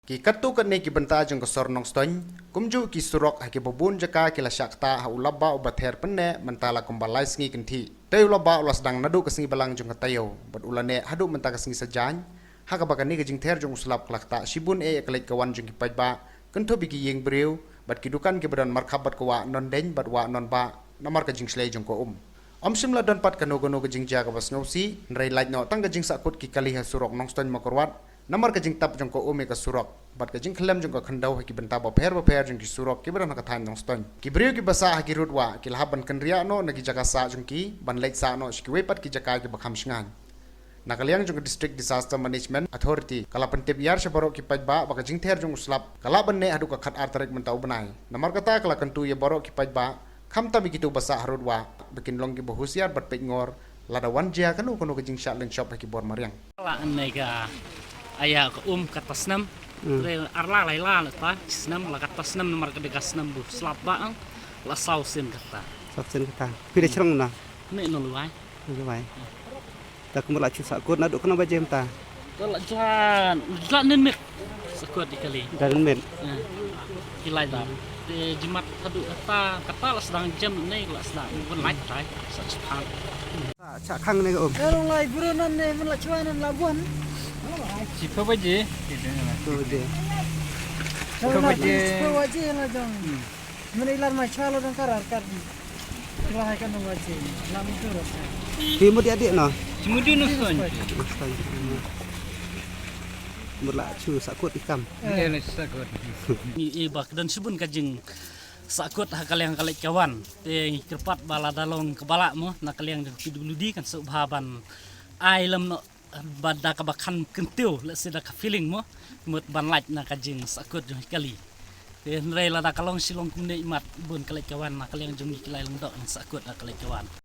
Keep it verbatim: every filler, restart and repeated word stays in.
Ki katto katne ki bynta jong ka sor Nongstoiñ, kumjuh ki surok ha kiba bun jaka ki la shah ktah ha u lap bah uba ther pynneh mynta la kumba lai sngi kynthih. Te u lap bah u la sdang naduh ka sngi Balang jong ka taïew bad u la neh haduh mynta ka sngi Saitjaiñ, ha kaba kane ka jingther jong u slap ka la ktah shibun eh ïa ka leit ka wan jong ki paidbah, kynthup ïa ki ïing briew bad ki dukan kiba don markhap bad ka wah Nondeiñ bad wah Nonbah namar ka jingshlei jong ka um. Ym shym la don pat kano kano ka jingjia kaba sngewsih, hynrei lait noh tang ka jingsahkut ki kali ha surok Nongstoiñ Mawkyrwat namar ka jingtap jong ka um ïa ka surok bad ka jingkhyllem jong ka khyndew ha ki bynta bapher bapher jong ki surok kiba don ha ka thaiñ Nongstoiñ. Ki briew kiba sah ha ki rud wah ki la hap ban kynriah noh na ki jaka sah jong ki ban leit sah noh sha kiwei pat ki jaka kiba kham shngaiñ. Na ka liang jong ka District Disaster Management Authority ka la pyntip ïar sha baroh ki paidbah ba ka jingther jong u slap ka lah ban neh haduh ka khatar tarik mynta u bnai. Namar kata ka la kyntu ïa baroh ki paidbah, khamtam ïa kito ba sah ha rud wah, ba kin long kiba husiar bad peit ngor lada wan jia kano kano ka jingshah lynshop ha ki bor mariang. La ne ka aya ka um kata snem. Hmm. Tre arla lai la ta snem la kata snem namar ka de ka snem bu slap ba ang la saw sien kata. Saw sien kata. Phi da shrong na? Ne no luai. Luai. Ta kumba la chu sahkut naduh kano baje mynta? Ka la jan, la nen mit. Sahkut ïa kali. Da nen mit. Eh, ki lai da. Te jimat haduh kata, kata la sdang jem ne la sdang. Bun lai tai. Sa chu khang. Sa cha khang ne ka um. Ka long lai bru nan ne, mun la chwa nan la bun. Chi phew baje. Phew baje. Phew baje. Phew baje la jong. Hmm. Mene ilar mai chwa lo dang karar kar di. Kira hai kan nong waje. Lam itu rasa. Ti mut ya dik no. Ti mut di no son. Mut la chu sahkut ikam. Eh, ni sahkut. Ni e bak dan subun ka jing sahkut ha ka liang ka leit ka wan. Te ngi kyrpad ba la da long ka bala mo na ka liang jong P W D kan suk bha ban ai lem no. Ba da kaba khan kyntiew, let's say da ka feeling mo, mut ban lait na ka jingsahkut jong kali. Te hynrei lada ka long shilong kumne imat bun ka leit ka wan na ka liang jong ngi ki lai Lyngdoh ngi sahkut na ka leit ka wan.